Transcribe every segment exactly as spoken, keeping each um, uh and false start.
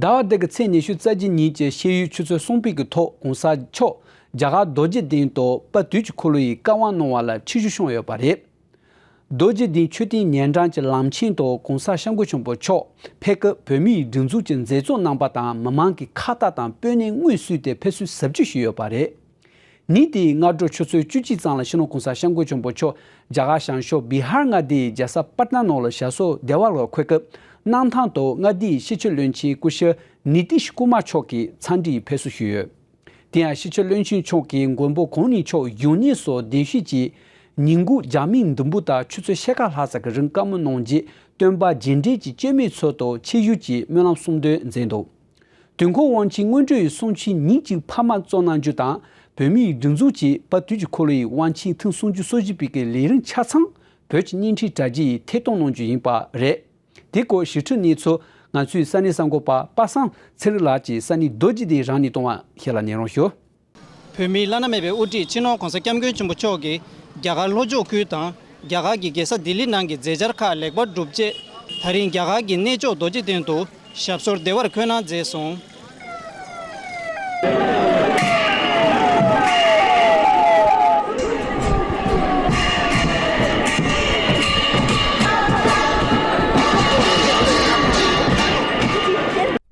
ཟླ་བ་འདི་གི་ཚེས་ཉི་ཤུ་རྩ་གཅིག་ཉིན་གྱི་ཤེས་ཡོན་ཆུ་ཚོད་གསུམ་པའི་གི་ཐོག་གོང་ས་མཆོག་རྒྱ་གར་རྡོ་རྗེ་གདན་དུ་དཔལ་དུས་ཀྱི་འཁོར་ལོ་ཡི་བཀའ་དབང་གནང་བ་ལ་ཆིབས་ཞུ་བྱུང་ཡོད་པ་རེད། རྡོ་རྗེ་གདན་མཆོད་རྟེན་ཉེ་འགྲམ་གྱི་ལམ་ཆེན་དུ་གོང་ས་སྐྱབས་མགོན་ཆེན་པོ་མཆོག་ཕེབས་སྐབས་བོད་མིའི་སྒྲིག་འཛུགས་ཀྱི་མཛད་གཙོ་རྣམ་པ་དང་མི་མང་གི་ཁ་བཏགས་དང་སྤོས་སྣེ་དངོས་བསུས་ཏེ་ཕེབས་བསུ་ཟབ་རྒྱས་ཞུས་ཡོད་པ་རེད། ཉིན་དེའི་སྔ་དྲོ་ཆུ་ཚོད་བཅུ་གཅིག་ཙམ་ལ་སྤྱི་ནོར་གོང་ས་སྐྱབས་མགོན་ཆེན་པོ་མཆོག་རྒྱ་གར་བྱང་ཕྱོགས་བི་ཧར་མངའ་སྡེའི་རྒྱལ་ས་པཊ་ན་ནང་ལ་ཞབས་སོར་བདེ་བར་འཁོད་སྐབས། གནམ་ཐང་དུ་མངའ་སྡེའི་ཕྱི་སྲིད་བློན་ཆེན་སྐུ་ཞབས་ནི་ཏིཤ་ཀུ་མར་མཆོག་གིས་འཚམས་འདྲིའི་ཕེབས་བསུ་ཞུས་ཡོད། དེ་ཡང་ཕྱི་སྲིད་བློན་ཆེན་མཆོག་གིས་མགོན་པོ་གང་ཉིད་མཆོག་བཞུགས་གནས་སུ་གདན་ཞུས་ཀྱིས། ཉིན་གུང་རྒྱ་མིའི་འདུན་པ་དང་ཆུ་ཚོད་ཕྱེད་ཀ་ལྷག་ཙམ་གྱི་རིང་བཀའ་མོལ་གནང་རྗེས། སྟོན་པ་རྗེས་དྲན་གྱི་སྐྱེད་མོས་ཚལ་དུ་ཆིབས་བསྒྱུར་གྱིས་སྨོན་ལམ་གསུང་འདོན་མཛད་འདུག་དུས་འཁོར་དབང་ཆེན་སྔོན་འགྲོའི་གསུང་ཆོས་ཉིན་གཅིག་འཕར་མ་བསྩལ་གནང་རྒྱུ་དང་། བོད་མིའི་སྒྲིག་འཛུགས་ཀྱིས་དཔལ་དུས་ཀྱི་འཁོར་ལོ་ཡི་དབང་ཆེན་ཐེངས་སུམ་ཅུ་སོ་བཞི་པའི་གི་ལས་རིམ་ཆ་ཚང་བོད་ཀྱི་བརྙན་འཕྲིན་དྲ་རྒྱ་ཡིས་ཐད་གཏོང་གནང་རྒྱུ་ཡིན་པ་རེད། དེ་སྐོར་ཞིབ་ཕྲའི་གནས་ཚུལ་ང་ཚོའི་ས་གནས་གསར་འགོད་པ་པ་སངས་ཚེ་རིང་ལགས་ཀྱིས་ས་གནས་རྡོ་རྗེ་གདན་རང་ནས་གཏོང་བ་ཞིག་ལ་ཉན་རོགས་ཞུ། བོད་མིའི་བླ་ན་མེད་པའི་དབུ་ཁྲིད་སྤྱི་ནོར་གོང་ས་སྐྱབས་མགོན་ཆེན་པོ་མཆོག་གིས་རྒྱ་གར་ལྷོ་ཕྱོགས་ཁུལ་དང་རྒྱ་གར་གྱི་རྒྱལ་ས་ལྡི་ལི་ནང་གི་མཛད་འཆར་ཁག་ལེགས་པར་གྲུབ་རྗེས། ད་རིང་རྒྱ་གར་གྱི་གནས་མཆོག་རྡོ་རྗེ་གདན་དུ་ཞབས་སོར་བདེ་བར་འཁོད་གནང་མཛད་སོང་།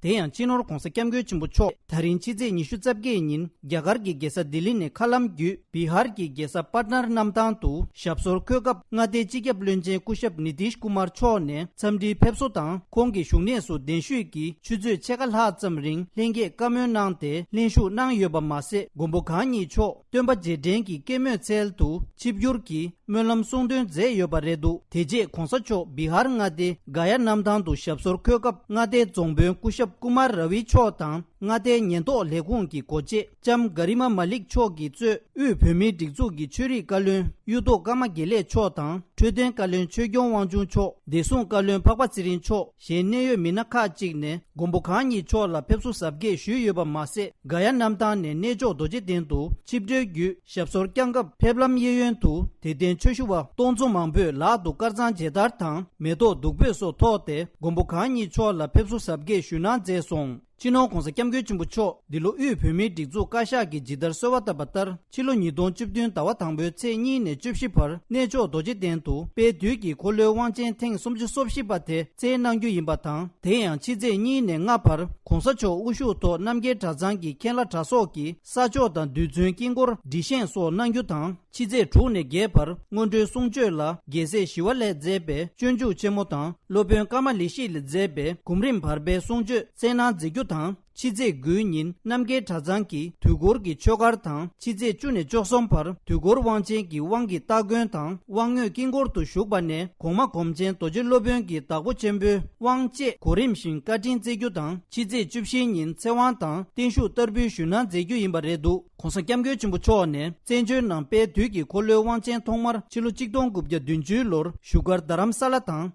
དེ་ཡང་སྤྱི་ནོར་གོང་ས་སྐྱབས་མགོན་ཆེན་པོ་མཆོག་ད་རིང་ཕྱི་ཚེས་ཉི་ཤུ་རྩ་བརྒྱད་ཉིན་རྒྱ་གར་གྱི་རྒྱལ་ས་ལྡི་ལི་ནས་མཁའ་ལམ་བརྒྱུད་བི་ཧར་གྱི་རྒྱལ་ས་པཊ་ནར་གནམ་ཐང་དུ་ཞབས་སོར་འཁོད་སྐབས། མངའ་སྡེའི་སྤྱི་ཁྱབ་བློན་ཆེན་སྐུ་ཞབས་ནི་ཏིཤ་ཀུ་མར་མཆོག་ནས་འཚམས་འདྲིའི་ཕེབས་བསུ་དང་། ཁོང་གི་བཞུགས་གནས་སུ་གདན་ཞུས་ཀྱིས་ཆུ་ཚོད་ཕྱེད་ཀ་ལྷག་ཙམ་རིང་ལྷན་རྒྱས་བཀའ་མོལ་གནང་སྟེ་ལྷན་ཞུགས་གནང་ཡོད་པ་མ་ཟད། མགོན་པོ་གང་ཉིད་མཆོག་སྟོན་པ་རྗེས་དྲན་གྱི་སྐྱེད་མོས་ཚལ་དུ་ཆིབས་བསྒྱུར་གྱིས་སྨོན་ལམ་གསུང་འདོན་མཛད་ཡོད་པ་རེད་འདུག་དེ་རྗེས་གོང་ས་མཆོག་བི་ཧར་མངའ་སྡེ་ག་ཡ་གནམ་ཐང་དུ་ཞབས་སོར་འཁོད་སྐབས། མངའ་སྡེའི་རྫོང་དཔོན་སྐུ་ཞབས་ཀུ་མར་ར་ཝི་མཆོག་དང་། མངའ་སྡེའི་ཉེན་རྟོག་ལས་ཁུངས་ཀྱི་འགོ་བྱེད་ལྕམ་གྷ་རི་མ་མ་ལིག་མཆོག་གིས་གཙོས་དབུས་བོད་མིའི་སྒྲིག་འཛུགས་ཀྱི་ཆོས་རིག་བཀའ་བློན་གཡུ་ཐོག་ཀརྨ་དགེ་ལེགས་མཆོག་དང་། འཕྲོད་བསྟེན་བཀའ་བློན་ཆོས་སྐྱོང་དབང་ཕྱུག་མཆོག་བདེ་སྲུང་བཀའ་བློན་འཕགས་པ་ཚེ་རིང་མཆོག་གཞན་གནད་ཡོད་མི་སྣ་ཁག་ཅིག་ནས་མགོན་པོ་གང་ཉིད་མཆོག་ལ་ཕེབས་བསུ་གཟབ་རྒྱས་ཞུས་ཡོད་པ་མ་ཟད། ག་ཡ་གནམ་ཐང་ནས་གནས་མཆོག་རྡོ་རྗེ་གདན་དུ་ཆིབས་གྲོལ་བརྒྱུད་ཞབས་སོར་བསྐྱངས་སྐབས། ཕེབས་ལམ་གཡས་གཡོན་དུ་དད་ལྡན་ཆོས་ཞུ་བ་སྟོང་ཚོ་མང་པོས་ལག་ཏུ་དཀར་གཙང་མཇལ་དར་དང་མེ་ཏོག་བདུག་སྤོས་སོགས་ཐོགས་ཏེ། མགོན་པོ་གང་ཉིད་མཆོག་ལ་ཕེབས་བསུ་གཟབ་རྒྱས་ཞུས་གནང་མཛད་སོང་། སྤྱི་ནོར་གོང་ས་སྐྱབས་མགོན་ཆེན་པོ་མཆོག་འདི་ལོ་དབུས་བོད་མིའི་སྒྲིག་འཛུགས་བཀའ་ཤག་གིས་ཇི་ལྟར་གསོལ་བ་བཏབ་པ་ལྟར། ཕྱི་ལོ་ཉིས་སྟོང་བཅུ་བདུན་ཟླ་བ་དང་པོའི་ཚེས་གཉིས་ནས་བཅུ་བཞི་བར་གནས་མཆོག་རྡོ་རྗེ་གདན་དུ་དཔལ་དུས་ཀྱི་འཁོར་ལོའི་དབང་ཆེན་ཐེངས་སུམ་ཅུ་སོ་བཞི་པ་དེ་སྩལ་གནང་རྒྱུ་ཡིན་པ་དང་། དེ་ཡང་ཕྱི་ཚེས་གཉིས་ནས་ལྔ་བར་གོང་ས་མཆོག་དབུ་བཞུགས་ཐོག་རྣམ་རྒྱལ་གྲྭ་ཚང་གི་མཁན་བླ་གྲྭ་ཚོགས་ཀྱིས་ས་ཕྱོགས་དང་རྡུལ་ཚོན་དཀྱིལ་འཁོར་འབྲི་བཞེངས་སོགས་གནང་རྒྱུ་དང་། ཕྱི་ཚེས་དྲུག་ནས་བརྒྱད་བར་སྔོན་འགྲོའི་གསུང་ཆོས་ལ་རྒྱལ་སྲས་ཞི་བ་ལྷས་མཛད་པའི་སྤྱོད་འཇུག་ཆེན་མོ་དང་། སློབ་དཔོན་ཀ་མ་ལི་ཤི་ལས་མཛད་པའི་གོམ་རིམ་བར་པའི་གསུང་ཆོས་སྩལ་གནང་མཛད་རྒྱུ་དང་། ཕྱི་ཚེས་དགུའི་ཉིན་རྣམ་རྒྱལ་གྲྭ་ཚང་གི་དུས་འཁོར་གྱི་ཆོས་སྒར་དང་། ཕྱི་ཚེས་བཅུ་ནས་བཅུ་གསུམ་བར་དུས་འཁོར་དབང་ཆེན་གྱི་དབང་གི་སྟ་གོན་དང་དབང་མངོན་དཀྱིལ་འཁོར་དུ་བཞུགས་པ་ནས་གོང་མ་གོང་ཆེན་རྡོ་རྗེ་སློབ་དཔོན་གྱི་བདག་པོ་ཆེན་པོའི་དབང་བཅས་གོ་རིམ་བཞིན་བཀའ་དྲིན་སྩལ་རྒྱུ་དང་། ཕྱི་ཚེས་བཅུ་བཞིའི་ཉིན་ཚེ་དབང་དང་བརྟན་བཞུགས་བསྟར་འབུལ་ཞུས་གནང་མཛད་རྒྱུ་ཡིན་པ་རེད་འདུག་གོང་ས་སྐྱབས་མགོན་ཆེན་པོ་མཆོག་ནས་བཙན་བྱོལ་ནང་དཔལ་དུས་ཀྱི་འཁོར་ལོའི་དབང་ཆེན་ཐོག་མར་ཕྱི་ལོ་གཅིག་སྟོང་དགུ་བརྒྱ་བདུན་ཅུ་ལོར་བཞུགས་སྒར་རྡ་རམ་ས་ལ་དང་།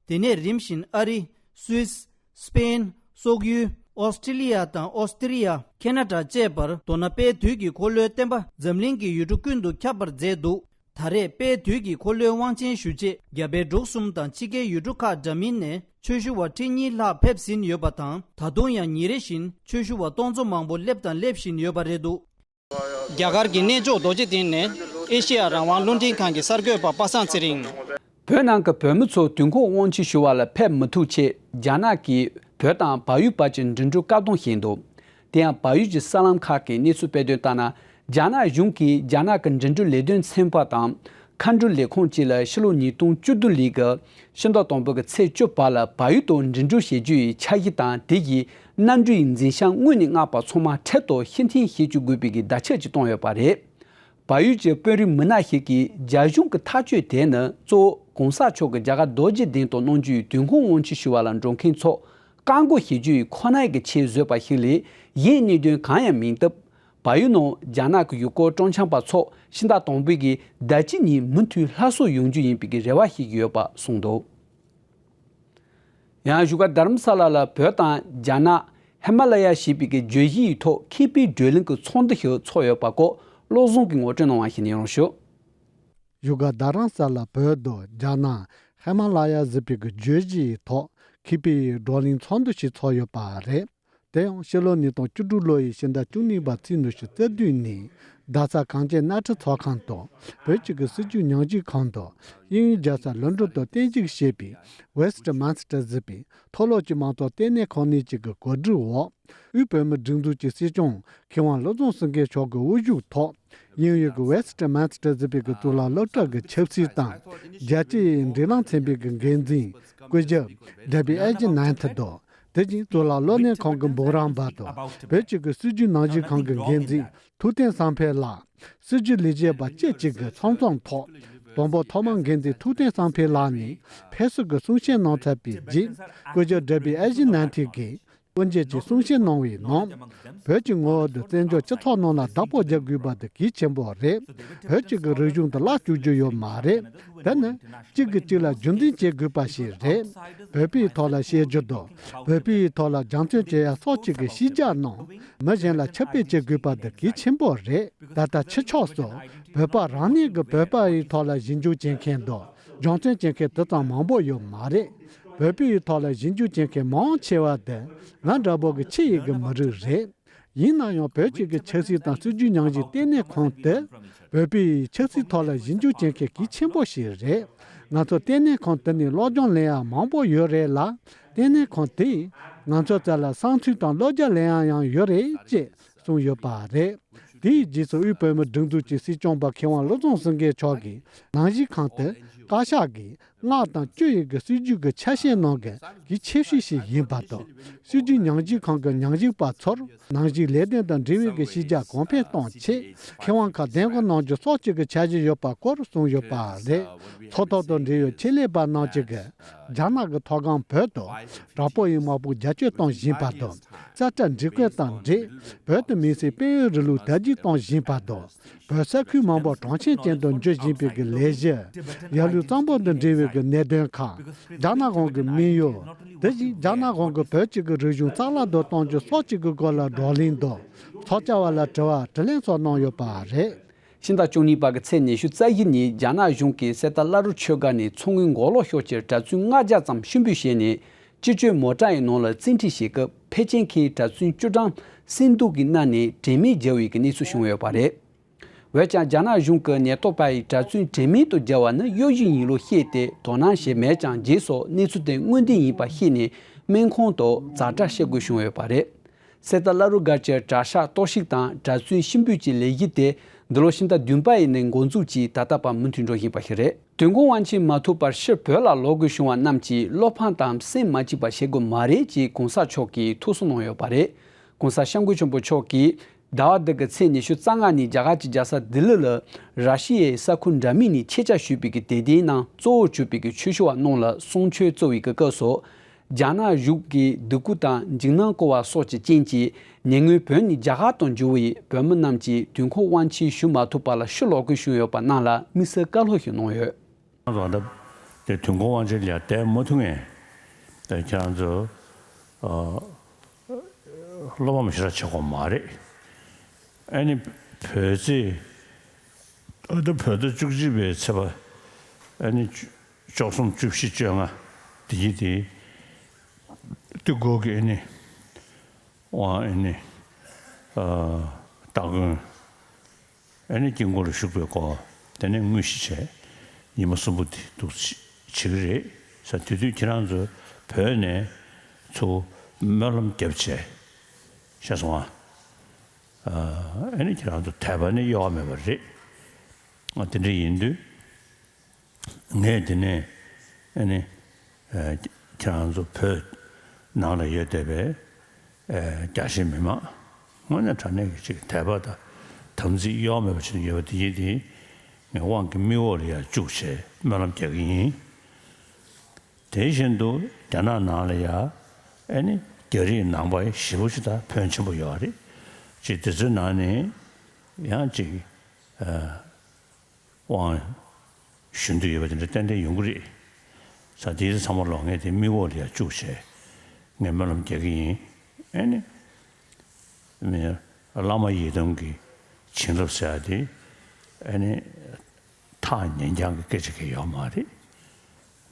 དེ་ནས་རིམ་བཞིན་ཨ་རི། སུད་སི། སྤེན། སོག་ཡུལ། ཨོ་སི་ཀྲི་ལི་ཡ་དང་ཨོ་སི་ཏི་རི་ཡ། ཁེ་ན་ཌ་བཅས་པར། མདོར་ན་དཔལ་དུས་ཀྱི་འཁོར་ལོའི་བསྟན་པ་འཛམ་གླིང་གི་ཡུལ་གྲུ་ཀུན་ཏུ་ཁྱབ་པར་མཛད་འདུག་ད་རེས་དཔལ་དུས་ཀྱི་འཁོར་ལོའི་དབང་ཆེན་ཞུ་ཆེད་རྒྱ་བལ་འབྲུག་གསུམ་དང་ཕྱི་རྒྱལ་ཡུལ་གྲུ་ཁག་འདྲ་མིན་ནས་ཆོས་ཞུ་བ་ཁྲི་གཉིས་ལྷག་ཕེབས་ཟིན་ཡོད་པ་དང་། ད་དུང་ཡང་ཉིན་རེ་བཞིན་ཆོས་ཞུ་བ་སྟོང་ཚོ་མང་པོ་སླེབས་དང་སླེབས་བཞིན་ཡོད་པ་རེད་འདུག་རྒྱ་གར་གྱི་གནས་མཆོག་རྡོ་རྗེ་གདན་ནས་ཨེ་ཤེ་ཡ་རང་དབང་རླུང་འཕྲིན་ཁང་གི་གསར་འགོད་པ་པ་སངས་ཚེ་རིང་། བོད་ནང་གི་བོད་མི་ཚོ་དུས་འཁོར་དབང་ཆེན་ཞུ་བ་ལ་ཕེབས་མི་ཐུབ་ཆེད། རྒྱ་ནག་གིས་བོད་དང་བལ་ཡུལ་བར་གྱི་འགྲིམ་འགྲུལ་བཀག་སྡོམ་བྱས་འདུག་དེ་ཡང་བལ་ཡུལ་གྱི་གསར་ལམ་ཁག་གིས་གནས་ཚུལ་སྤེལ་དོན་ལྟར་ན། རྒྱ་ནག་གཞུང་གིས་རྒྱ་ནག་གི་འགྲིམ་འགྲུལ་ལས་དོན་ཚན་པ་དང་། མཁའ་འགྲུལ་ལས་ཁུངས་བཅས་ལ་ཕྱི་ལོ་ཉིས་སྟོང་བཅུ་བདུན་ལོའི་གི་ཕྱི་ཟླ་དང་པོ་གི་ཚེས་བཅུ་བར་ལ་བལ་ཡུལ་དུ་འགྲིམ་འགྲུལ་བྱེད་རྒྱུ་ཡི་འཆར་གཞི་དང་། དེ་ཡི་གནམ་གྲུ་ཡི་འཛིན་བྱང་དངོས་གནས་མངགས་པ་ཚང་མ་འཕྲལ་དུ་ཕྱིར་འཐེན་བྱེད་བཅུག་དགོས་པའི་གི་བརྡ་ཆད་ཅིག་བཏང་ཡོད་པ་རེད། བལ་ཡུལ་གྱི་དཔོན་རིགས་མི་སྣ་ཞིག་གིས་རྒྱ་གཞུང་གི་ཐག་གཅོད་དེ་ནི་གཙོ་བོ་གོང་ས་མཆོག་གིས་རྒྱ་གར་རྡོ་རྗེ་གདན་དུ་གནང་རྒྱུའི་དུས་འཁོར་དབང་ཆེན་ཞུ་བ་ལ་འགྲོ་མཁན་ཚོ་བཀག་འགོག་བྱེད་རྒྱུའི་ཁོ་ནའི་གི་ཆེད་བཟོས་པ་ཞིག་ལས་གཞན་གནད་དོན་གང་ཡང་མིན་སྟབས། བལ་ཡུལ་ནང་རྒྱ་ནག་གི་ཡུལ་སྐོར་སྤྲོ་འཆམ་པ་ཚོ་ཕྱི་ཟླ་དང་པོའི་གི་ཟླ་གཅིག་ཉིན་མུ་མཐུད་སླར་གསོ་ཡོང་རྒྱུ་ཡིན་པའི་གི་རེ་བ་ཞིག་ཡོད་པ་གསུངས་འདུག་ཡང་བཞུགས་སྒར་རྡ་རམ་ས་ལ་ལ་བོད་དང་རྒྱ་ནག་ཧི་མ་ལ་ཡ་ཞེས་པའི་གི་བརྗོད་གཞིའི་ཐོག་མཁས་པའི་བགྲོ་གླེང་གི་ཚོགས་འདུ་ཞིག་ཚོགས་ཡོད་པ་སྐོར་བློ་བཟང་གིས་ངོ་སྤྲོད་གནང་བ་ཞིག་ཉན་རོགས་ཞུ། བཞུགས་སྒར་རྡ་རམ་ས་ལ་བོད་དུ་རྒྱ་ནག་ཧི་མ་ལ་ཡ་ཟེར་བའི་གི་བརྗོད་གཞིའི་ཐོག་མཁས་པའི་བགྲོ་གླེང་ཚོགས་འདུ་ཞིག་ཚོགས་ཡོད་པ་རེད། དེ་ཡང་ཕྱི་ལོ་ཉིས་སྟོང་བཅུ་དྲུག་ལོ་ཡི་ཕྱི་ཟླ་བཅུ་གཉིས་པ་ཚེས་ཉི་ཤུ་རྩ་བདུན་ཉིན། རྡ་ས་གངས་ཅན་གནའ་འཕྲུལ་ཚོགས་ཁང་དུ་བོད་ཀྱི་གི་སྲིད་བྱུས་ཉམས་ཞིབ་ཁང་དུ་དབྱིན་ཡུལ་རྒྱལ་ས་ལོན་ཌོན་དུ་རྟེན་གཞི་བྱས་པའི་Westminster་ཟེར་བའི་མཐོ་སློབ་ཀྱི་མང་གཙོ་ལྟེ་གནས་ཁང་གཉིས་ཀྱི་གི་གོ་སྒྲིག་འོག་དབུས་བོད་མིའི་སྒྲིག་འཛུགས་ཀྱི་སྲིད་སྐྱོང་མཁས་དབང་བློ་བཟང་སེང་གེ་མཆོག་གི་དབུ་བཞུགས་ཐོག་དབྱིན་ཡུལ་གྱི་Westminster་ཟེར་བའི་གི་གཙུག་ལག་སློབ་གྲྭ་གི་ཆབ་སྲིད་དང་རྒྱལ་སྤྱི་ཡི་འབྲེལ་ལམ་ཚན་པའི་གི་འགན་འཛིན་སྐུ་ཞབས་Debbie Agee་ནན་ཐི་དང་། དེ་བཞིན་གཙུག་ལག་སློབ་གནས་ཁང་གི་འབུམ་རམས་པ་དང་བོད་ཀྱི་གི་སྲིད་བྱུས་ནང་བཞིན་ཁང་གི་འགན་འཛིན་ཐུབ་བསྟན་བསམ་འཕེལ་ལགས། སྲིད་བྱུས་ལས་བྱེད་པ་བཅས་ཀྱི་གི་ཚོགས་འཛོམས་ཐོག་དང་པོ་ཐོག་མར་འགན་འཛིན་ཐུབ་བསྟན་བསམ་འཕེལ་ལགས་ནས་ཕེབས་བསུ་གི་གསུང་བཤད་གནང་ཚར་བའི་རྗེས། སྐུ་ཞབས་Debbie Agee་ནན་ཐི་གིས་དབུ་འབྱེད་ཀྱི་གསུང་བཤད་གནང་བའི་ནང་། བོད་ཀྱི་ངོ་བོ་དེ་བཙན་བྱོལ་སྤྱི་ཚོགས་ནང་ལ་བདག་པོ་རྒྱག་དགོས་པ་དེ་གལ་ཆེན་པོ་རེད། བོད་ཀྱི་གི་རིག་གཞུང་དེ་བརླག་བཅུག་རྒྱུ་ཡོད་མ་རེད། དེ་ནི་གཅིག་གིས་གཅིག་ལ་རྒྱུན་འཛིན་བྱེད་དགོས་པ་ཞིག་རེད། བོད་པའི་ཐོག་ལ་བཤད་རྒྱུ་དང་བོད་པའི་ཐོག་ལ་རྒྱང་མཐུན་བྱེད་ཡ་སོགས་ཀྱི་གི་ཤེས་བྱ་རྣམས་མི་གཞན་ལ་ཁྱབ་སྤེལ་བྱེད་དགོས་པ་དེ་གལ་ཆེན་པོ་རེད། ད་ལྟ་ཕྱི་ཕྱོགས་སུ་བོད་པ་རང་ཉིད་ཀྱི་བོད་པ་ཡི་ཐོག་ལ་ཞིབ་འཇུག་བྱེད་མཁན་དང་སྦྱོང་བརྩོན་བྱེད་མཁན་དེ་ཙམ་མང་པོ་ཡོད་མ་རེད། བོད་པའི་ཐོག་ལ་ཞིབ་འཇུག་བྱེད་མཁན་མང་ཆེ་བ་དེ་ང་འདྲ་པོ་གི་ཕྱི་ཡི་གི་མི་རིགས་རེད། ཡིན་ན་ཡང་བོད་ཀྱི་གི་ཆབ་སྲིད་དང་སྲིད་བྱུས་ཉམས་ཞིབ་ལྟེ་གནས་ཁང་དེ་བོད་པའི་ཆབ་སྲིད་ཐོག་ལ་ཞིབ་འཇུག་བྱེད་མཁན་གལ་ཆེན་པོ་ཞིག་རེད། ང་ཚོ་ལྟེ་གནས་ཁང་དེ་ནས་སློབ་སྦྱོང་ལེན་ཡ་མང་པོ་ཡོད་རེད་ལ། ལྟེ་གནས་ཁང་དེས་ང་ཚོ་རྩ་ལ་བསམ་ཚུལ་དང་བློ་རྒྱ་ལེན་ཡ་ཡང་ཡོད་རེད་ཅེས་གསུངས་ཡོད་པ་རེད། དེའི་རྗེས་སུ་དབུས་བོད་མིའི་སྒྲིག་འཛུགས་ཀྱི་སྲིད་སྐྱོང་པ་མཁས་དབང་བློ་བཟང་སེང་གེ་མཆོག་གིས་ནང་བཞིན་ཁང་དུ་བཀའ་ཤག་གིས་ལྔ་དང་བཅུ་ཡི་གི་སྲིད་བྱུས་ཀྱི་ཆ་ཤས་ནང་གི་གལ་ཆེ་ཤོས་ཤིག་ཡིན་པ་དང་། སྲིད་བྱུས་ཉམས་ཞིབ་ཁང་གི་ཉམས་ཞིབ་པ་ཚོར་ནང་བཞིན་ལས་དོན་དང་འབྲེལ་བའི་གི་ཤེས་བྱ་གོང་འཕེལ་གཏོང་ཆེད་མཁས་དབང་ཁག་གདན་འཁོད་གནང་རྒྱུ་སོགས་ཀྱི་གི་འཆར་གཞི་ཡོད་པ་སྐོར་གསུངས་ཡོད་པ་རེད། ཚོགས་ཐོག་ཏུ་འབྲེལ་ཡོད་ཆེད་ལས་པ་རྣམས་ཀྱིས་གི་རྒྱ་ནག་གི་མཐོ་སྒང་བོད་དུ་དྲག་པོ་ཡི་དམག་དཔུང་རྒྱ་སྐྱེད་གཏོང་བཞིན་པ་དང་། ཙ་ཏྲ་འཇིགས་སྐུལ་དང་འབྲེལ་བོད་དུ་མི་སེར་སྤེལ་ཡུལ་རིང་ལུགས་དར་རྒྱས་གཏོང་བཞིན་པ་དང་། བོད་ས་ཁུལ་མང་པོ་གྲོང་ཁྱེར་ཅན་དུ་འགྱུར་བཞིན་པའི་གི་ལས་གཞི། ཡར་ལུས་གཙང་པོ་དང་འབྲེལ་བའི་གི་གནད་དོན་ཁག་རྒྱ་ནག་གཞུང་གི་དམིགས་ཡུལ། དེ་བཞིན་རྒྱ་ནག་གཞུང་གིས་བོད་ཀྱི་གི་རིག་གཞུང་རྩ་བརླག་ཏུ་གཏོང་རྒྱུ་སོགས་ཀྱི་གི་སྐོར་ལ་བགྲོ་གླེང་དང་། ཚོགས་བཅར་བ་ལ་དྲི་བ་དྲིས་ལན་སོགས་གནང་ཡོད་པ་རེད། ཕྱི་ཟླ་བཅུ་གཉིས་པ་གི་ཚེས་ཉི་ཤུ་རྩ་བཞི་ཉིན་རྒྱ་ནག་གཞུང་གིས་གསེར་རྟ་བླ་རུང་ཆོས་སྒར་ནས་མཚོ་སྔོན་མགོ་ལོག་ཕྱོགས་ཀྱི་གྲྭ་བཙུན་ལྔ་བརྒྱ་ཙམ་ཤིན་སྦས་བྱས་ནས་སྤྱི་སྤྱོད་མོ་ཊ་ཡི་ནང་ལ་བཙན་ཁྲིད་བྱེད་སྐབས་ཕལ་ཆེར་གྱི་གྲྭ་བཙུན་བཅུ་གྲངས་བཙན་དུག་གིས་མནན་ནས་དྲན་མེད་བརྒྱབ་པའི་གནས་ཚུལ་བྱུང་ཡོད་པ་རེད། འོན་ཀྱང་རྒྱ་ནག་གཞུང་གིས་ཉེན་རྟོག་པ་ཡིས་གྲྭ་བཙུན་དྲན་མེད་དུ་བརྒྱབ་པ་ནི་གཡོ་ཇུས་ཡིན་ལུགས་བཤད་དེ་དོ་སྣང་བྱས་མེད་ཀྱང་རྗེས་སུ་གནས་ཚུལ་དེ་དངོས་བདེན་ཡིན་པ་ཤེས་ནས་སྨན་ཁང་དུ་ཛ་དྲག་བཤད་དགོས་བྱུང་ཡོད་པ་རེད། གསེར་རྟ་བླ་རུང་སྒར་གྱི་གྲྭ་ཤག་གཏོར་བཤིག་དང་གྲྭ་བཙུན་ཤིན་སྦས་ཀྱི་ལས་གཞི་དེ་འདི་ལོ་ཕྱི་ཟླ་བདུན་པ་ཡི་ནས་འགོ་འཛུགས་ཀྱིས་ད་ལྟ་བར་མུ་མཐུད་འགྲོ་བཞིན་པ་ཞིག་རེད། དུས་འཁོར་དབང་ཆེན་མ་ཐུག་པར་ཕྱིར་བོད་ལ་ལོག་དགོས་བྱུང་བ་རྣམས་ཀྱིས་བློ་ཕམ་དང་སེམས་མ་སྐྱིད་པ་བྱེད་དགོས་མ་རེད་ཅེས་གོང་ས་མཆོག་གིས་ཐུགས་གསོ་གནང་ཡོད་པ་རེད། གོང་ས་སྐྱབས་མགོན་ཆེན་པོ་མཆོག་གིས་ཟླ་བ་འདི་གི་ཚེས་ཉི་ཤུ་རྩ་ལྔ་ཉིན་རྒྱ་གར་གྱི་རྒྱལ་ས་ལྡི་ལི་ལ་ར་ཤི་ཡའི་ས་ཁུལ་འདྲ་མིན་ནས་ཆེད་བཅར་ཞུས་པའི་གི་དད་ལྡན་ནང་གཙོ་བོར་གྱུར་པའི་གི་ཆོས་ཞུ་བ་རྣམས་ལ་གསུང་ཆོས་སྩལ་བའི་གི་སྐབས་སུ། རྒྱ་ནག་གཞུང་གིས་སྡུག་སྐུལ་དང་འཇིགས་སྣང་བསྐུལ་བ་སོགས་ཀྱི་རྐྱེན་གྱིས་ཉེ་སྔོན་བོད་ནས་རྒྱ་གར་དུ་འབྱོར་བའི་བོད་མི་རྣམས་ཀྱིས་དུས་འཁོར་དབང་ཆེན་ཞུ་མ་ཐུབ་པ་ལ་ཕྱིར་ལོག་དགོས་བྱུང་ཡོད་པ་རྣམས་ལ་དམིགས་བསལ་བཀའ་སློབ་ཞིག་གནང་ཡོད། རང་ད་དེ་དུས་འཁོར་དབང་ཆེན་ལ་བསྡད་མ་ཐུབ་མཁན་དེ་ཁྱེད་རང་ཚོ་ཨ་བློ་ཕམ་ཞེ་དྲག་བྱེད་དགོས་མ་རེད། ཨ་ནི་བོད་ཚེས་ཨ་ད་བོད་ཟླ་བཅུ་གཅིག་པའི་ཚེས་པ་ཨ་ནི་བཅུ་བཅུ་གསུམ་བཅུ་བཞི་བཅོ་ལྔ་དེ་གྱིས་དེ་དུས་འཁོར་གྱི་ཨ་ནི་དབང་ཨ་ནི་ཨ་སྟ་གོན། ཨ་ནི་དཀྱིལ་འཁོར་ལ་བཞུགས་པའི་སྐོར་དེ་ནས་དངོས་གཞི་བྱས་ཉི་མ་གསུམ་པོ་དེ་འདུག་བྱེད་ཀྱི་རེད་ཟེར། དེ་དུས་ཁྱེད་རང་ཚོ་བོད་ནས་ཚུར་སྨོན་ལམ་བརྒྱབ་བྱས་ཤེས་སོང་ཨ། ཨ་ནི་ཁྱེད་རང་ཚོ་དད་པ་ནི་གཡོ་བ་མེད་པ་རེད། ཨ་དེ་འདྲ་ཡིན་དུས། ངས་དེ་ནས་ཨ་ནི་ཨ་ཁྱེད་རང་ཚོ་བོད་ནང་ལ་ཡོད་བསྡད་པའི་ཨ་རྒྱ་ཆེའི་མི་མང་དངོས་གནས་དྲང་གནས་ཀྱི་ཅིག་དད་པ་དང་དམ་ཚིག་གཡོ་མེད་པ་ཅིག་ཡོད་པ་དེ་ཡིན་དེ་ངས་དབང་གི་མིག་འོག་ལ་ཡར་བཅུག་བྱས་སྨོན་ལམ་རྒྱག་གི་ཡིན། དེ་བཞིན་དུ་རྒྱ་ནག་ནང་ལ་ཡ་ཨ་ནི་རྒྱ་རིགས་ནང་པ་ཞེ་པོ་ཅིག་དང་ཕོན་ཆེན་པོ་ཡོད་རེད། ཅིག་དེ་ཚོའི་ནང་ནས་ཡང་ཅིག་ཨ། དབང་ཞུ་འདོད་ཡོད་པ་དེ་འདྲ་ཏན་ཏན་ཡོང་གི་རེད། ས་དེའི་ཚང་མ་ལོག་ངས་དེ་མིག་འོག་ལ་ཡར་བཅུག་བྱས་ངས་སྨོན་ལམ་རྒྱག་གི་ཡིན། ཨེ་ནི་མི་བླ་མ་ཡི་དམ་གྱི་བྱིན་རླབས་ཟེར་ཡ་དེ་ཨེ་ནི་ཐག་ཉེ་རྐྱང་གི་སྐད་ཆ་གི་ཡོད་མ་རེད།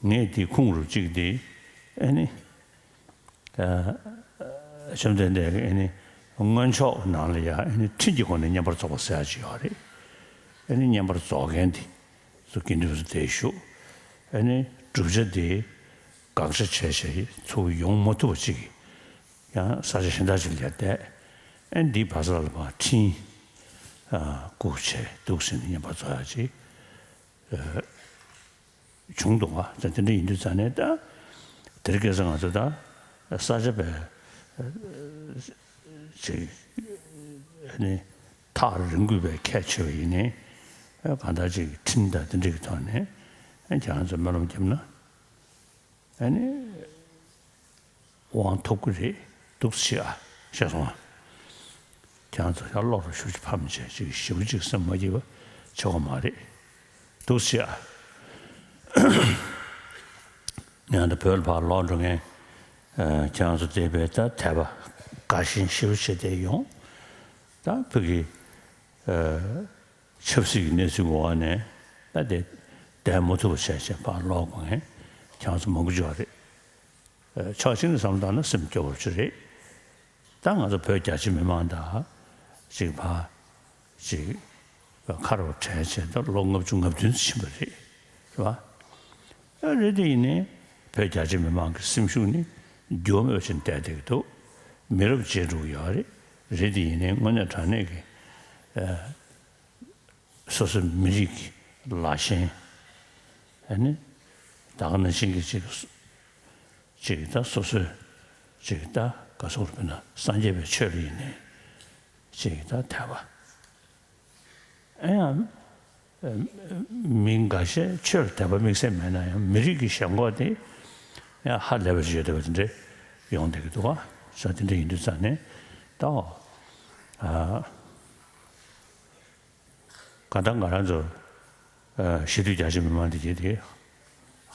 ངས་དེ་ཁུངས་རུ་གཅིག་དེ་ཨེ་ནི། ཨ་ བཅོམ་ལྡན་འདས་ཀྱིས་ཨ་ནི་མངོན་ཕྱོགས་ནང་ལ་ཡང་ཨ་ནི་ཁྲིམས་ཀྱི་སྒོ་ནས་བསྙེན་པར་རྫོགས་པ་ཟེར་ཡག་ཅིག་ཡོད་རེད། ཨ་ནི་བསྙེན་པར་རྫོགས་མཁན་དེ་ཚོ་དགེ་འདུན་པ་ཚོ་དེར་བཞུགས། ཨ་ནི་བསྒྲུབ་བྱ་དེ་དགག་བྱ་བྱས་བྱས་ཚུར་ཡོང་མ་ཐུབ་པ་ཅིག་ཡང་ས་ཆ་གཞན་དག་ཅིག་ལ་བསྡད། ཨ་ནི་འདིའི་བར་ས་ལ་མར་ཁྲིམས་བཀུག་བྱས་འདུག་ཟེར་ནས་བསྙེན་པར་རྫོགས་ཡག་ཅིག་བྱུང་འདུག་ག་ད་དེ་འདྲ་ཡིན་དུས་ཙང་ནས་ད་དེ་རིང་ཁ་སང་ང་ཚོ་ད་ས་ཆ་བས་ཅིག་ནི་ཐག་རིང་པོ་བས་ཁྱད་ཆེ་བ་ཡིན་ནའི་གང་ལྟར་ཅིག་ཁྲིམས་དང་དེ་འདྲ་གི་ཐོག་ནས་ཁྱེད་རང་ཚོ་སྨོན་ལམ་བརྒྱབ་ན་ཨ་ནི་དབང་ཐོབ་ཀྱི་རེད། འདུག་སེ་བྱེད་ཨ། ཤེས་སོང་ཨ། ཁྱེད་རང་ཚོ་ཡར་ཀློག་རོགས་ཞུ་ཅིག་ཕམ་བྱས་ཅིག་ཞེ་པོ་ཅིག་སེམས་མ་སྐྱིད་པ་བྱེད་དགོས་མ་རེད། འདུག་སེ་བྱེད་ཨ། ཡང་ད་བོད་ལ་ཕར་ལོག་འགྲོ་མཁན་ཨ་ཁྱེད་རང་ཚོ་དེ་བས་ད་དད་པ་དགའ་ཞེན་ཞེ་པོ་བྱས་བསྡད་ཡོང་། ད་བོད་ཀྱི་ཨ་ཆབ་སྲིད་ཀྱི་གནས་ཚུལ་འོག་ནས་ད་དེ་བསྡད་མ་ཐུབ་པ་བྱས་བྱས་ཕར་ལོག་དགོས་མཁན་ཁྱེད་རང་ཚོ་མང་པོ་ཅིག་ཡོད་རེད། ཨ་ཕྱོགས་གཅིག་ནས་བསམ་བློ་བཏང་ན་སེམས་སྐྱོ་བོ་ཅིག་རེད། ད་ང་ཚོ་བོད་རྒྱ་ཆེ་མི་མང་དང་ཅིག་ཕར་ཅིག་ཁ་རོག་བྲལ་བྱས་ད་ལོ་ལྔ་བཅུ་ང་བདུན་ཙམ་ཕྱིན་པ་རེད། རེད་བ། ཨ་རེད་དེ་ཡིན་ནའི་བོད་རྒྱ་ཆེ་མི་མང་གི་སེམས་ཤུགས་ནི་འགྱུར་བ་མེད་པ་ཅིག་བསྡད་བསྡད་ཀྱི་འདུག་མི་རབས་བརྗེ་འགྲོ་གི་ཡོད་རེད། རེད་དེ་ཡིན་ནའི་དངོས་གནས་དྲང་གནས་ཀྱི་ཨ་སོ་སོའི་མི་རིགས་ཀྱི་ལ་ཞེན། ཨ་ནི་ད་ག་ནང་བཞིན་གྱི་ཅིག་ཅིག་ད་སོ་སོའི་ཅིག་ད་ག་སོགས་རུ་དཔེར་ན་སངས་རྒྱས་པའི་ཆོས་ལ་ཡིན་ནའི་ཅིག་ད་དད་པ། ཨ་ཡང་མི་འགའ་ཤས་ཆོས་ལ་དད་པ་དམིགས་བསལ་མེད་ན་ཡང་མི་རིགས་ཀྱི་ཞེན་ཁོག་དེ་ཡང་ཧ་ལས་པ་ཞིག་ཡོད་བསྡད་པ་དེ་འདྲ་ཡོང་བསྡད་ཀྱི་འདུག་ག་ས་དེ་འདྲ་ཡིན་དུས་ཙང་ནས་ད་ཨ། གང་ལྟར་ང་རང་ཚོ་ཨ་གཞིས་ལུས་རྒྱ་ཆེ་མི་མང་འདི་གྱད་དེ་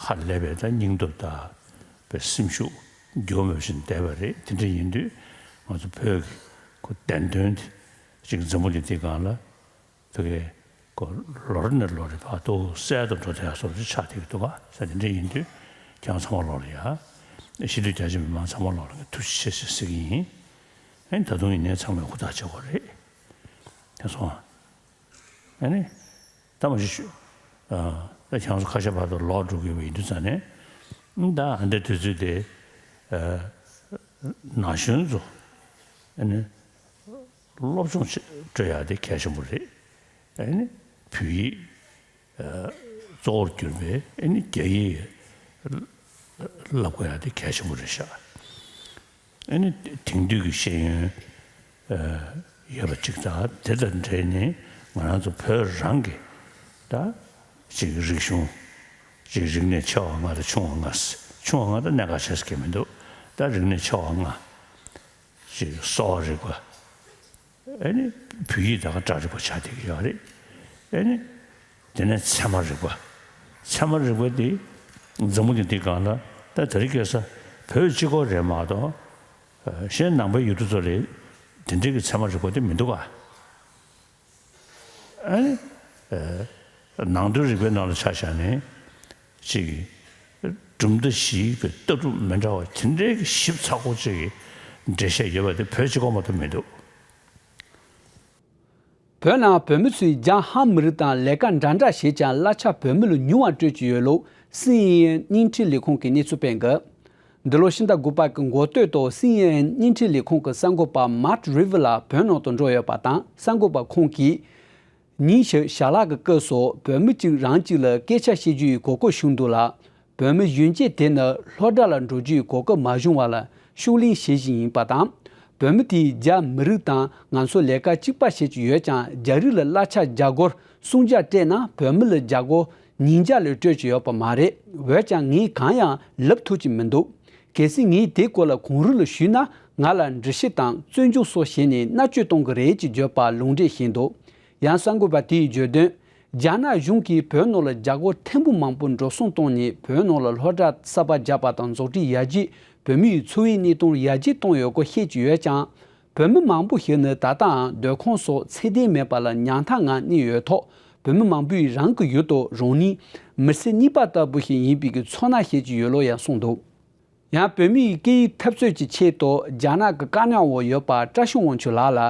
ཧ་ལས་པའི་ད་སྙིང་སྟོབས་དང་པའི་སེམས་ཤུགས་འགྱུར་བ་མེད་པ་ཞིག་བསྡད་པ་རེད། དེ་འདྲ་ཡིན་དུས་ང་ཚོ་བོད་ཀྱི་ཁོ་བདེན་དོན་དེ་ཅིག་འཛམ་བུ་གླིང་འདིའི་སྒང་ལ་བོད་ཀྱི་ཁོ་ལོ་རེ་ནས་ལོ་རེ་བར་དུ་གསལ་དུ་འགྲོ་བསྡད་ཡག་བཟོ་འདྲ་ཆགས་བསྡད་ཀྱི་འདུག་ག་ས་དེ་འདྲ་ཡིན་དུས་ཁྱེད་རང་ཚང་མ་ལོག་ལ་ཡ་གཞིས་ལུས་རྒྱ་ཆེ་མི་མང་ཚང་མ་ལོག་ལ་ཐུགས་རྗེ་ཆེ་ཞེས་ཟེར་གྱི་ཡིན། ཨེ་ད་དུང་ཡིན་ནའི་ཚང་མས་ཧུར་ཐག་བྱེད་དགོས་རེད། ཡ་སོང་། ཨ་ནི། ད་མ་གཞི་ཞུ། ཨ་ད་ཁྱེད་ཚོ་ཁ་ཤས་བར་དུ་ལོག་འགྲོ་གི་ཡོད་པ་ཡིན་དུས་ཙང་ནས། ད་ཨ་འདྲའི་དུས་ཚོད་དེ། ཨ་ན་གཞོན་ཚོ། ཨ་ནི། སློབ་སྦྱོང་བྱེད་སྤྲོད་ཡག་དེ་གལ་ཆེན་པོ་རེད། ཨ་ནི། བོད་ཡིག་ཨ་གཙོ་བོར་གྱུར་པའི་ཨ་ནི་རྒྱ་ཡིག་བསླབ་དགོས་ཡག་དེ་གལ་ཆེན་པོ་རེད་ཤག་ཨ་ནི་དེང་དུས་ཀྱི་ཤེས་ཡོན་ཨ་ཡོད་པ་ཅིག་དང་དེ་དང་འབྲེལ་ནས་ང་རང་ཚོ་བོད་རང་གི་ད་ཅིག་རིག་གཞུང་ཅིག་རིག་གནས་ཆེ་བ་ལྔ་དང་ཆུང་བ་ལྔ། ཆུང་བ་ལྔ་ད་གནད་འགག་ཆེ་ས་གང་ཡང་མི་འདུག་ད་རིག་གནས་ཆེ་བ་ལྔ་ཅིག་གསོ་བ་རིག་པ། ཨ་ནི་བོད་ཡིག་ད་ག་འདྲ་རིག་པ་ཆགས་བསྡད་ཀྱི་ཡོད་རེད། ཨ་ནི་དེ་ནས་ཚད་མ་རིག་པ། ཚད་མ་རིག་པ་དེ་འཛམ་བུ་གླིང་འདིའི་སྒང་ལ་ད་དེ་རིང་ཁ་སང་བོད་གཅིག་པོ་རེད་མ་གཏོགས་གཞན་ནང་པའི་ཡུལ་གྲུ་ཚོ་ལ་དེ་འདྲའི་གི་ཚད་མ་རིག་པ་དེ་མི་འདུག་ག་ཨ་ནི་ཨ་ནང་དོན་རིག་པའི་ནང་ལ་ཆ་བཞག་ནས་ཅིག་གྲུབ་མཐའ་བཞིའི་གི་ལྟ་གྲུབ་མི་འདྲ་བ་དེ་འདྲའི་གི་ཞིབ་ཚགས་པོ་ཅིག་གི་འགྲེལ་བཤད་ཡོད་པ་དེ་བོད་གཅིག་པོ་མ་གཏོགས་མི་འདུག་བོད་ནང་བོད་མི་ཚོས་རྒྱ་ཧ་མི་རིགས་དང་ལས་ཀ་འདྲ་འདྲ་བྱེད་ཀྱང་གླ་ཆ་བོད་མི་ལ་ཉུང་བ་སྤྲོད་ཀྱི་ཡོད་ལུགས་སི་ཨེན་ཨེན་བརྙན་འཕྲིན་ལས་ཁུངས་ཀྱིས་གནས་ཚུལ་སྤེལ་འདུག་འདི་ལོ་ཕྱི་ཟླ་དགུ་པ་གི་འགོ་སྟོད་དུ་སི་ཨེན་ཨེན་བརྙན་འཕྲིན་ལས་ཁུངས་ཀྱི་གསར་འགོད་པ་Matt River་ལགས་བོད་ནང་དུ་འགྲོ་ཡོད་པ་དང་། གསར་འགོད་པ་ཁོང་གིས། ཉིན་ཞག་ཞལ་ལག་གི་སྐབས་སུ་བོད་མི་གཅིག་རང་གཅིག་ལ་སྐད་ཆ་བཤད་རྒྱུ་ཡི་གོ་སྐབས་བྱུང་འདུག་ལ། བོད་མི་གཞོན་སྐྱེས་དེ་ནི་སློབ་གྲྭ་ལ་འགྲོ་རྒྱུའི་གོ་སྐབས་མ་བྱུང་བ་ལ་ཤུགས་ལེན་བྱེད་བཞིན་ཡིན་པ་དང་། བོད་མི་དེས་རྒྱ་མི་རིགས་དང་ང་ཚོ་ལས་ཀ་གཅིག་པ་བྱེད་ཀྱི་ཡོད་ཀྱང་རྒྱ་རིགས་ལ་གླ་ཆ་རྒྱ་སྒོར་སུམ་བརྒྱ་སྤྲད་ན་བོད་མི་ལ་རྒྱ་སྒོར་ཉིས་བརྒྱ་ལས་སྤྲོད་ཀྱི་ཡོད་པ་མ་རེད། འོན་ཀྱང་ངས་གང་ཡང་ལབ་ཐུབ་ཀྱི་མི་འདུག་གལ་སྲིད་ངས་དེའི་སྐོར་ལ་གོང་རིམ་ལ་ཞུས་ན་ང་ལ་འདྲི་གཞི་དང་བཙོན་འཇུག་སོགས་བྱས་ནས་མནར་གཅོད་གཏོང་གི་རེད་ཅེས་བརྗོད་པ་ལུང་འདྲེན་བྱས་འདུག་ཡང་གསར་འགོད་པ་དེས་བརྗོད་དོན། རྒྱ་ནག་གཞུང་གིས་བོད་ནང་ལ་རྒྱ་སྒོར་ཐེར་འབུམ་མང་པོ་འགྲོ་སོང་བཏང་ནས་བོད་ནང་ལ་སློབ་གྲྭ་གསར་པ་བརྒྱབ་པ་དང་འཛུགས་སྐྲུན་ཡར་རྒྱས། བོད་མིའི་འཚོ་བའི་གནས་སྟངས་ཡར་རྒྱས་བཏང་ཡོད་སྐོར་བཤད་ཀྱི་ཡོད་ཀྱང་། བོད་མི་མང་པོ་ཞིག་ནི་ད་ལྟའང་སྡོད་ཁང་སོགས་ཚད་ལྡན་མེད་པ་ལ་ཉམ་ཐག་ངང་གནས་ཡོད་ཐོག་བོད་མི་མང་པོས་རང་གི་ཡུལ་དུ་རང་ཉིད་མི་ཚེ་གཉིས་པ་ལྟ་བུ་ཞིག་ཡིན་པའི་གི་ཚོར་སྣང་བྱེད་ཀྱི་ཡོད་ལུགས་ཡང་གསུངས་འདུག་ཡང་བོད་མིའི་སྐད་ཡིག་འཐབ་རྩོད་ཀྱི་ཆེད་དུ་རྒྱ་ནག་གི་བཀག་ཉར་འོག་ཡོད་པ་བཀྲ་ཤིས་དབང་ཕྱུག་ལགས་ལ་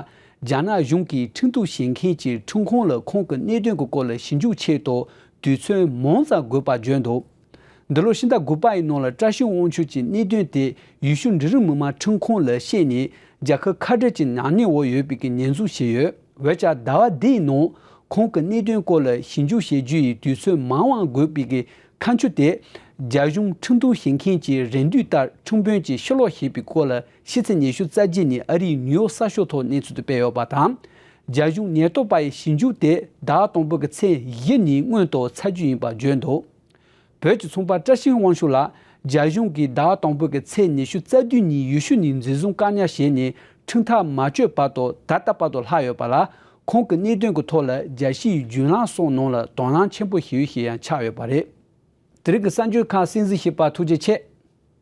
རྒྱ་ནག་གཞུང་གིས་ཁྲིམས་གཏུག་བྱེད་མཁན་གྱི་ཁྲིམས་ཁང་ལ་ཁོང་གི་གནད་དོན་གྱི་སྐོར་ལ་ཞིབ་འཇུག་ཆེད་དུ་དུས་ཚོད་མང་ཙམ་དགོས་པ་བརྗོད་འདུག་འདི་ལོ་ཕྱི་ཟླ་དགུ་པ་ཡི་ནང་ལ་བཀྲ་ཤིས་དབང་ཕྱུག་གི་གནད་དོན་དེ་ཡུལ་ཤུལ་འབྲི་རུ་མི་མང་ཁྲིམས་ཁང་ལ་བཤད་ནས་རྒྱལ་ཁབ་ཁ་བྲལ་གྱི་ཉམས་ཉེས་འོག་ཡོད་པའི་གི་ཉེས་འཛུགས་བྱས་ཡོད། འོན་ཀྱང་ཟླ་བ་འདིའི་ནང་ཁོང་གི་གནད་དོན་སྐོར་ལ་ཞིབ་འཇུག་བྱེད་རྒྱུ་ཡི་དུས་ཚོད་མང་བ་དགོས་པའི་གི་ཁ་མཆུ་དེ་རྒྱ་གཞུང་ཁྲིམས་གཏུག་བྱེད་མཁན་གྱི་རེ་འདུན་ལྟར་ཁྲིམས་དཔོན་གྱིས་ཕྱིར་སློག་བྱས་པའི་སྐོར་ལ་ཕྱི་ཚེས་ཉི་ཤུ་རྩ་གཅིག་ཉིན་ཨ་རིའི་ནིའུ་ཡོག་གསར་ཤོག་ཐོག་གནས་ཚུལ་དུ་སྤེལ་ཡོད་པ་དང་། རྒྱ་གཞུང་ཉེན་རྟོག་པ་ཡི་ཞིབ་འཇུག་དེ་ཟླ་བ་དང་པོ་གི་ཚེས་བཞི་ཉིན་སྔོན་དུ་ཚར་རྒྱུ་ཡིན་པ་བརྗོད་འདུག་བོད་ཀྱི་ཚོང་པ་བཀྲ་ཤིས་དབང་ཕྱུག་ལགས་རྒྱ་གཞུང་གིས་ཟླ་བ་དང་པོ་གི་ཚེས་ཉི་ཤུ་རྩ་བདུན་ཉིན་ཡུལ་ཤུལ་ནས་འཛིན་བཟུང་བཀག་ཉར་བྱས་ནས་ཁྲིམས་ཐག་མ་གཅོད་བར་དུ་ད་ལྟ་བར་དུ་ལྷག་ཡོད་པ་ལ་ཁོང་གི་གནད་དོན་གྱི་ཐོག་ལ་རྒྱལ་སྤྱིའི་བརྒྱུད་ལམ་སོགས་ནང་ལ་དོ་སྣང་ཆེན་པོ་ཞིག་ཡོད་ཞིག་ཡང་ཆགས་ཡོད་པ་རེད། དེ་རིང་གི་གསར་འགྱུར་ཁག་གསན་གཟིགས་བྱས་པར་ཐུགས་རྗེ་ཆེ།